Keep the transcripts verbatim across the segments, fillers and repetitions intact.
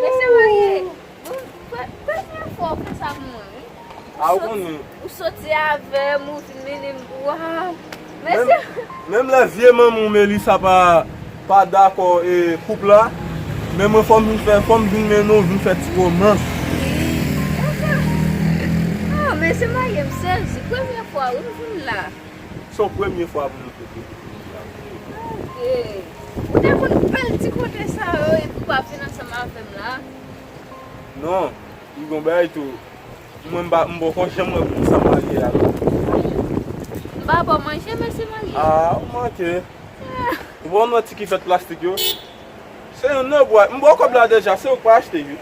Mesye marye, bon, premye fwa w fè sa pou mwen, wi. A, ou konnen. Ou soti avè m, ou vin mennen m, waw. Mesye. Menm lè vye manman w Melissa pa, pa dakò e koup la, men mwen fò m vin fè, fò m vin mennen w vin fè ti womans. Ah, mesye marye, m sezi. Premye fwa, wi, m vin la. Se yon premye fwa pou nou kote. Ok. Ou te konn bèl ti kote sa yo epi w pa vin ansanm avè m la? Non, li gon bagay tou. Mwen m pa, m poko janm wè moun sa marye a. M pa ba w manje, mesye marye. Ah, ou manke. Ou bon nan ti kivèt plastik yo? Se youn nan bwa. M ba w kòb la deja, se ou k pa achte, wi.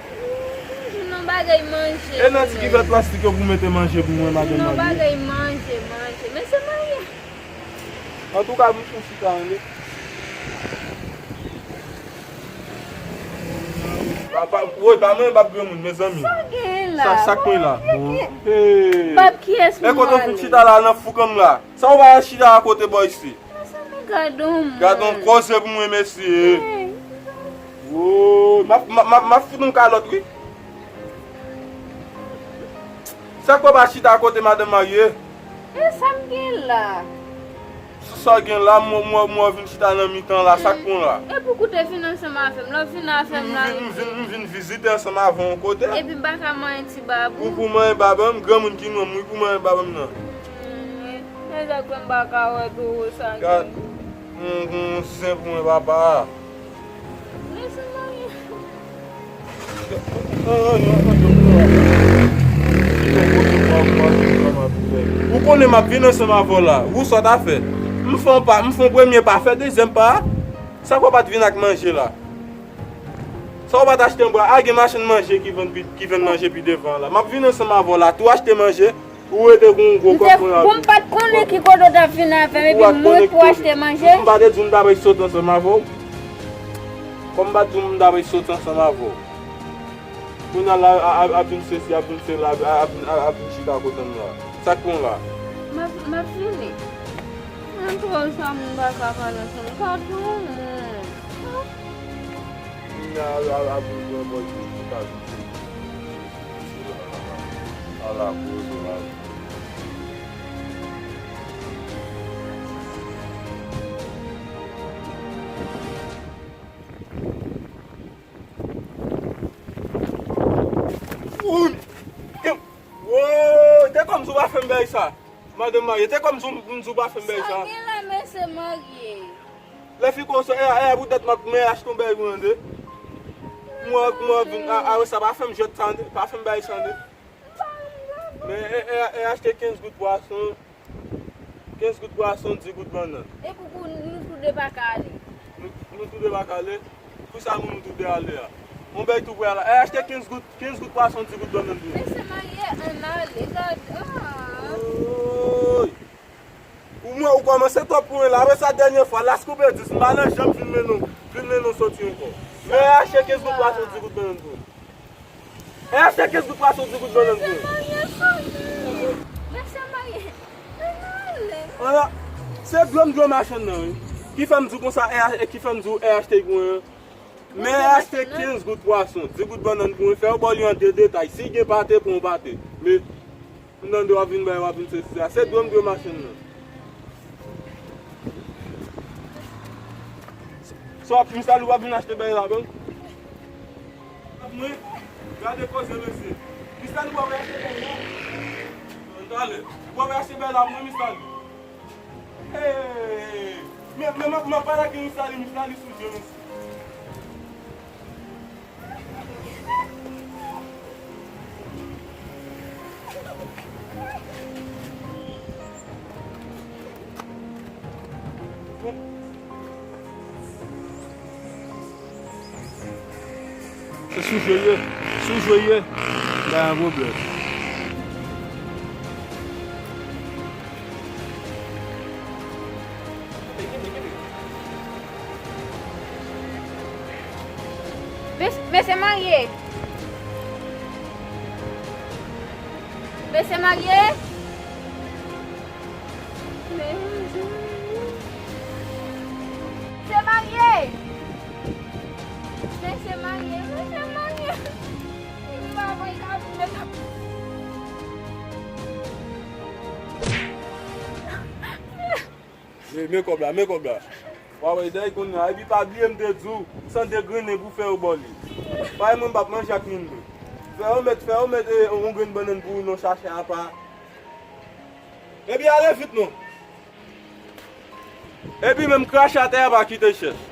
Vin nan bagay manje. E nan ti kivèt plastik yo pou mete manje pou mwen, madanm marye. Vin nan bagay manje, manje. Mesye marye. Antouka, m sou chita, tande. Pa, pa, woy, pa mwen, bab granmoun, mezanmi. Sa gen la? Sa, sa k mwen la? Bon. Hey. Bab kiyès mwen ale? E kote w fin chita la, nan foukan m la? Sa w pa al chita akote bò isi? Mezanmi, gad on moun. Gad on koze pou mwen, mesye. Hey. Woy, m ap, m ap, m ap, m ap fout on kalòt, wi. Sa k pa chita akote madanm marye? E sa m gen la? Sa w gen la, mwen, mwen, mwen vin chita nan mitan la, sa k pran la? E pou koute vin ansanm avè m, lè w vin avè m la. M vin, m vin, m vin vizite ansanm avè w yon kote. Epi m pa ka manyen ti babou. Ou pou manyen baba m, granmoun ki nonm, wi, pou manyen baba m nan. Hmm, e sa k fè m pa ka wè towo sa. Gad, yon, yon zen pou mwen, papa. Mesye marye. Ou konnen m ap vin ansanm avè w la. Ou sa w ta fè? M fè yon pa, m fè yon premye pa, fè dezyèm pa a. Sa w pa t vin ak manje la? Sa w pa t achte yon bwa? A, gen machann manje ki vann pi, ki vann manje pi devan la. M ap vin ansanm avè w la, tou achte manje. Ou rete gon gwo kòb mwen avè w. Bon, m pa t konnen ki kote w t ap vin avè m, epi mwen pou achte manje. M pa te di w m ta bay sot ansanm avè w. Kòm m pa t di w m ta bay sot ansanm avè w. Kounye a la, a, a, ap vin sesi, ap vin sela, a, ap, a, ap vin chita kote m la. Sa k pran w la? M ap, m ap vini. Mwen twò sa moun pa ka pale ansanm. Gade yon moun. Kounye a, a, ap vin pran bòl pou chita. Ala koze la. Woy! Te kòm si w pa fè m bay sa. Madanm marye, te kòm si w, m di w pa fè m bay sa. Sa gen la, mesye marye? Lè fi konsa, e, e, poutèt m ap, mwen achte yon bèl pou mwen, tande. Mwen, mwen vin, a, a, sa pa fè m jwèt sa, tande. Pa fè m bagay sa, tande. Men, e, e, e, achte kenz goud pwason, kenz goud pwason, di goud bannann. E pou, pou nou tou de pa ka ale? Nou, nou tou de pa ka ale? Pou sa moun nou tou de ale a? Yon bèl tou prè la. E, achte kenz goud, kenz goud pwason, di goud bannann pou mwen. Mesye marye, ann ale, gade, ah. Woy! Ou mwen, ou kòmanse twòp pou mwen la. Apre sa, dènye fwa, las koupe dis, m pa nan janm vin mennen w, vin mennen w soti ankò. Men achte kenz goud pwason, di goud bannann pou mwen. E achte kenz goud pwason, di goud bannann pou mwen. Mesye marye, ann ale. Ala, se dlo m dlo machann nan, wi. Ki fè m di w konsa, e, e ki fè m di w e achte pou mwen. Men achte kenz goud pwason, di goud bannann pou mwen, fè yo ba w li an de detay. Si gen pate, pran yon pate. Men, m tande w ap vin bay, w ap vin sesi sa. Se dwe m dwe machann nan. Sa w ap, misye w ap vin achte bay la, bon? Mwen, gade koze, mesye. Misye w ap achte bay la. Talè. W ap achte bay la, mwen, misye. Hey! Men, men, men, men, pa lage Miss Lali, Miss Lali sou je, mesye. Se sou je ye, sou je ye, la yon pwoblèm. Mes-, mesye marye. Mesye marye. Mezanmi. Mesye marye, mesye marye. M pa wè l ka vin. Men, men kòb la, men kòb la. W a wè, dèyè kounye a. Epi pa bliye m te di w, san degrennen pou fè yo bò li. Parèy mwen m p ap manje ak moun mwen. Fè yo met, fè yo met, eh, yon grenn bannann pou ou nan sachè apa. Epi ale vit non. Epi menm krache atè a pa kite chèch.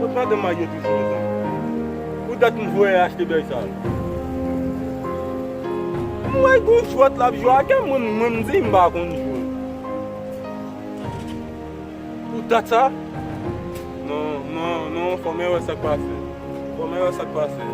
Kot madanm Mayo toujou, mezanmi? Pou dat m voye achte bèy sa yo. M wè gon jwèt l ap jwe ak mwen, mwen m di m pa konn jwe. Pou dat sa? Non, non, non, fò mwen wè sa k pase. Fò mwen wè sa k pase.